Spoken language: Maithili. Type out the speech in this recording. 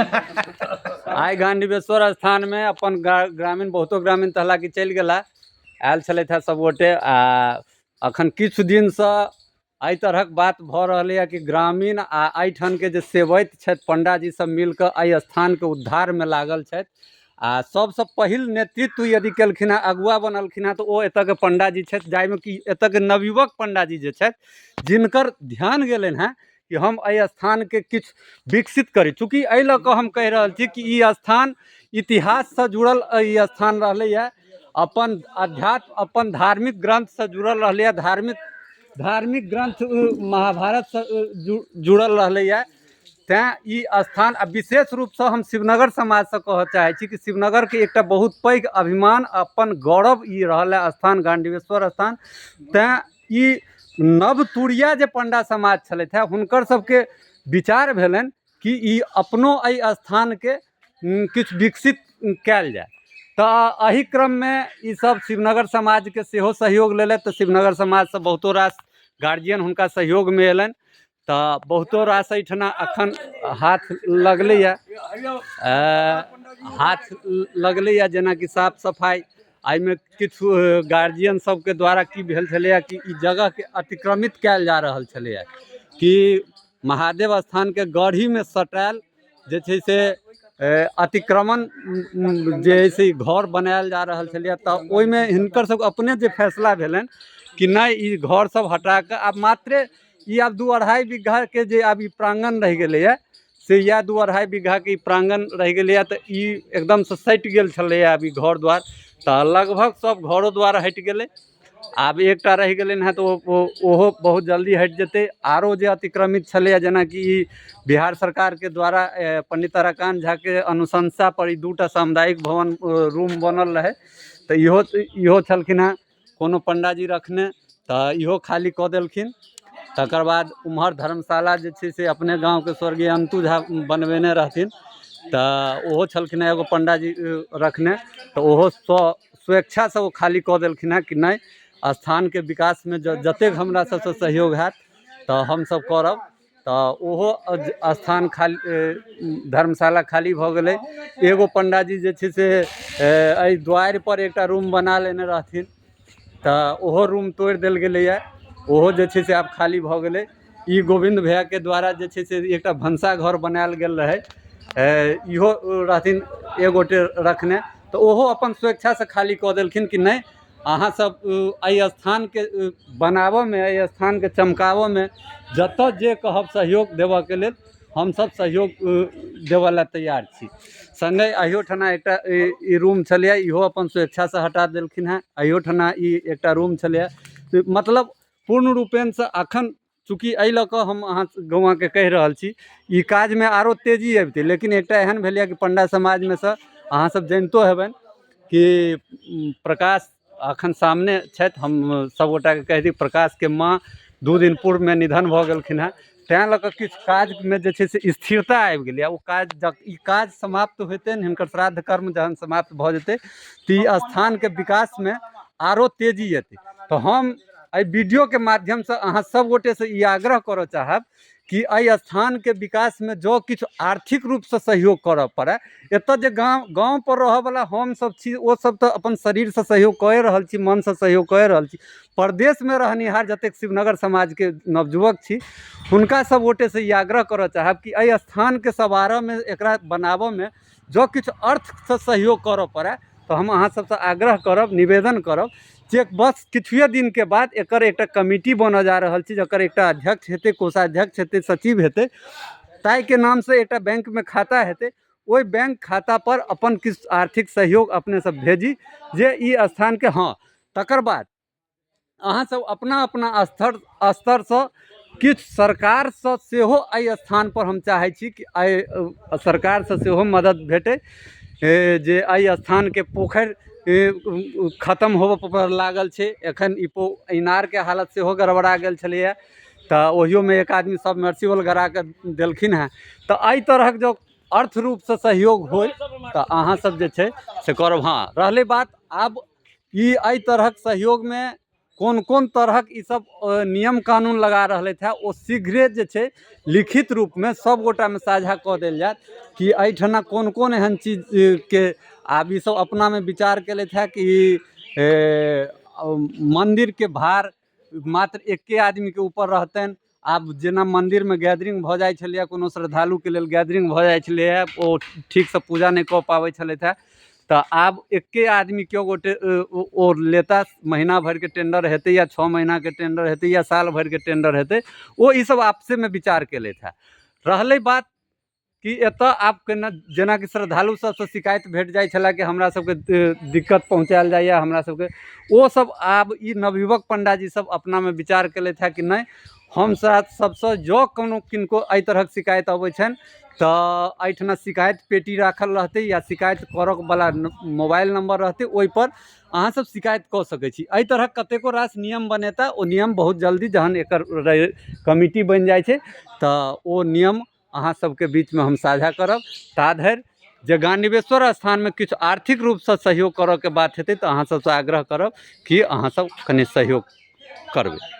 आइ गांडीवेश्वर स्थानमे अपन ग्रामीण, बहुतो ग्रामीण तऽ हालाँकि चलि गेला, आयल छलथि हेँ सभगोटे। आ अखन किछु दिनसँ एहि तरहक बात भऽ रहलैए कि ग्रामीण आ एहिठामके जे सेवैत छथि पण्डाजी सब मिलकऽ एहि स्थानके उद्धारमे लागल छथि। आ सबसँ पहिल नेतृत्व यदि केलखिन हेँ, अगुआ बनलखिन हेँ, तऽ ओ एतऽके पण्डाजी छथि, जाहिमे कि एतऽके नवयुवक पण्डाजी जे छथि, जिनकर ध्यान गेलनि हेँ कि हम एहि स्थानके किछु विकसित करी। चूँकि एहि लऽ कऽ हम कहि रहल छी कि ई स्थान इतिहाससँ जुड़ल ई स्थान रहलैए, अपन अध्यात्म, अपन धार्मिक ग्रन्थसँ जुड़ल रहलैए, धार्मिक ग्रन्थ महाभारतसँ जुड़ल रहलैए। तैँ ई स्थान आ विशेष रूपसँ हम शिवनगर समाजसँ कहऽ चाहै छी कि शिवनगरके एकटा बहुत पैघ अभिमान, अपन गौरव ई रहल है स्थान गांडीवेश्वर स्थान। तैँ ई नवतुरिया जे पंडा समाज छलथि हेँ, हुनकर सबके विचार भेलनि कि ई अपनो एहि स्थानके किछु विकसित कयल जाय। तऽ एहि क्रममे ईसब शिवनगर समाजके सेहो सहयोग लेलथि। तऽ शिवनगर समाजसँ बहुतो रास गार्जियन हुनका सहयोगमे अयलनि। तऽ बहुतो रास एहिठिना एखन हाथ लगलैए, हाथ लगलैए, जेनाकि साफ सफाइ। एहिमे किछु गार्जियन सबके द्वारा की भेल छलैए कि ई जगहके अतिक्रमित कयल जा रहल छलैए, कि महादेव स्थानके गढ़ीमे सटायल जे छै से अतिक्रमण जे है से घर बनायल जा रहल छलैए। तऽ ओहिमे हिनकर सबके अपने जे फैसला भेलनि कि नहि, ई घर सब हटा कऽ आब मात्रे ई आब 2-2.5 बीघाके जे आब ई प्राङ्गण रहि गेलैए, से इएह 2-2.5 बीघाके ई प्राङ्गण रहि गेलैए। तऽ ई एकदमसँ सटि गेल छलैए आब ई घर द्वार, तऽ लगभग सब घरो द्वार हटि गेलै। आब एकटा रहि गेलनि हेँ, तऽ ओ ओहो बहुत जल्दी हटि जेतै। आरो जे अतिक्रमित छलैए, जेनाकि ई बिहार सरकारके द्वारा पंडित ताराकान्त झाके अनुशंसा पर ई 2टा सामुदायिक भवन रूम बनल रहै, तऽ इहो इहो छलखिन हेँ कोनो पंडाजी रखने, तऽ इहो खाली कऽ देलखिन। तकर बाद उम्हर धर्मशाला जे छै से अपने गाँवके स्वर्गीय अंतु झा बनबेने रहथिन, तऽ ओहो छलखिन हेँ एगो पंडाजी रखने, तऽ ओहो स्वेच्छासँ ओ खाली कऽ देलखिन हेँ कि नहि, स्थानके विकासमे जतेक हमरा सबसँ सहयोग हैत तऽ हमसब करब। तऽ ओहो स्थान खाली, धर्मशाला खाली भऽ गेलै। एगो पंडाजी जे छै से एहि द्वारिपर एकटा रूम बना लेने रहथिन, तऽ ओहो रूम तोड़ि देल गेलैए, ओहो जे छै से आब खाली भऽ गेलै। ई गोविन्द भैयाके द्वारा जे छै से एकटा भनसाघर बनायल गेल रहै, इहो रहथिन एक गोटे रखने, तऽ ओहो अपन स्वेच्छासँ खाली कऽ देलखिन कि नहि, अहाँ सब एहि स्थानके बनाबऽमे, एहि स्थानके चमकाबऽमे जतऽ जे कहब सहयोग देबऽके लेल हमसब सहयोग देबऽ लए तैयार छी। सङ्गे अहियोठना एकटा ई रूम छलैए, इहो अपन स्वेच्छासँ हटा देलखिन हेँ। अहियोठना ई एकटा रूम छलैए। मतलब पूर्ण रूपेणसँ अखन चूँकि एहि लऽ कऽ हम अहाँ गौआँके कहि रहल छी, ई काजमे आरो तेजी अबितै, लेकिन एकटा एहन भेलैए कि पण्डा समाजमे सँ अहाँ सब जनितो हेबनि कि प्रकाश अखन सामने छथि। हम सब गोटाके कहि दी, प्रकाशके माँ 2 दिन पूर्वमे निधन भऽ गेलखिन हेँ, तैँ लऽ कऽ किछु काजमे जे छै से स्थिरता आबि गेलैए। ओ काज ई काज समाप्त होइते, हिनकर श्राद्ध कर्म जहन समाप्त भऽ जेतै, तऽ ई स्थानके विकासमे आरो तेजी एतै। तऽ हम एहि वीडियोके माध्यमसँ अहाँ सब गोटेसँ ई आग्रह करऽ चाहब कि एहि स्थानके विकासमे जँ किछु आर्थिक रूपसँ सहयोग करऽ पड़य, एतऽ जे गाँव पर रहऽवला हमसब छी, ओ सब तऽ अपन शरीरसँ सहयोग कए रहल छी, मनसँ सहयोग कए रहल छी। परदेशमे रहनिहार जतेक शिवनगर समाजके नवयुवक छी, हुनका सब गोटेसँ ई आग्रह करऽ चाहब कि एहि स्थानके सवारऽमे, एकरा बनाबऽमे जँ किछु अर्थसँ सहयोग करऽ पड़य, तऽ हम अहाँ सबसँ आग्रह करब, निवेदन करब जे बस किछुए दिनके बाद एकर एकटा कमिटी बनऽ जा रहल छै, जकर एकटा अध्यक्ष हेतै, कोषाध्यक्ष हेतै, सचिव हेतै, ताहिके नामसँ एकटा बैंकमे खाता हेतै। ओहि बैंक खाता पर अपन किछु आर्थिक सहयोग अपने सब भेजी जे ई स्थानके। हँ, तकर बाद अहाँ सब अपना अपना स्तरसँ किछु सरकारसँ सेहो एहि स्थानपर हम चाहै छी कि एहि सरकारसँ सेहो मदति भेटै, जे एहि स्थानके पोखरि खतम होबऽ लागल छै। एखन ई इनारके हालत सेहो गड़बड़ा गेल छलैए, तऽ ओहियोमे एक आदमी सबमर्सिबल गड़ाके देलखिन हेँ। तऽ एहि तरहक जँ अर्थ रूपसँ सहयोग होइ तऽ अहाँ सब जे छै से करब। हँ, रहलै बात आब ई एहि तरहक सहयोगमे कोन कोन तरहक ईसभ नियम कानून लगा रहलथि हेँ, ओ शीघ्रे जे छै लिखित रूपमे सभ गोटामे साझा कऽ देल जायत कि एहिठिना कोन कोन एहन चीजके आब ईसभ अपनामे विचार केलथि हेँ कि मन्दिरके भार मात्र एके आदमीके ऊपर रहतनि। आब जेना मन्दिरमे गैदरिंग भऽ जाइ छलैए, कोनो श्रद्धालुके लेल गैदरिंग भऽ जाइ छलैए, ओ ठीकसँ पूजा नहि कऽ पाबै छलथि हेँ, तऽ आब एके आदमी केओ गोटे ओ लेता, महीना भरिके टेंडर हेतै या 6 महीनाके टेंडर हेतै या साल भरिके टेंडर हेतै, ओ ईसभ आपसेमे विचार केलथि हेँ। रहलै बात कि एतऽ आब केना, जेनाकि श्रद्धालु सबसँ शिकायत भेट जाइ छलै कि हमरा सबके दिक्कत पहुँचायल जाइए हमरा सबके, ओ सब आब ई नवयुवक पंडाजी सब अपनामे विचार केलथि हेँ कि नहि, हम सबसँ जँ कोनो किनको एहि तरहक शिकायत अबै छनि तऽ एहिठिना शिकायत पेटी राखल रहतै या शिकायत करऽवला मोबाइल नंबर रहतै, ओहिपर अहाँ सब शिकायत कऽ सकै छी। एहि तरहक कतेको रास नियम बनेता, ओ नियम बहुत जल्दी जहन एकर कमिटी बनि जाइ छै तऽ ओ नियम अहाँ सबके बीचमे हम साझा करब। ता धरि जे गांडीवेश्वर स्थानमे किछु आर्थिक रूपसँ सहयोग करऽके बात हेतै तऽ अहाँ सबसँ आग्रह करब कि अहाँ सब कनि सहयोग करबै।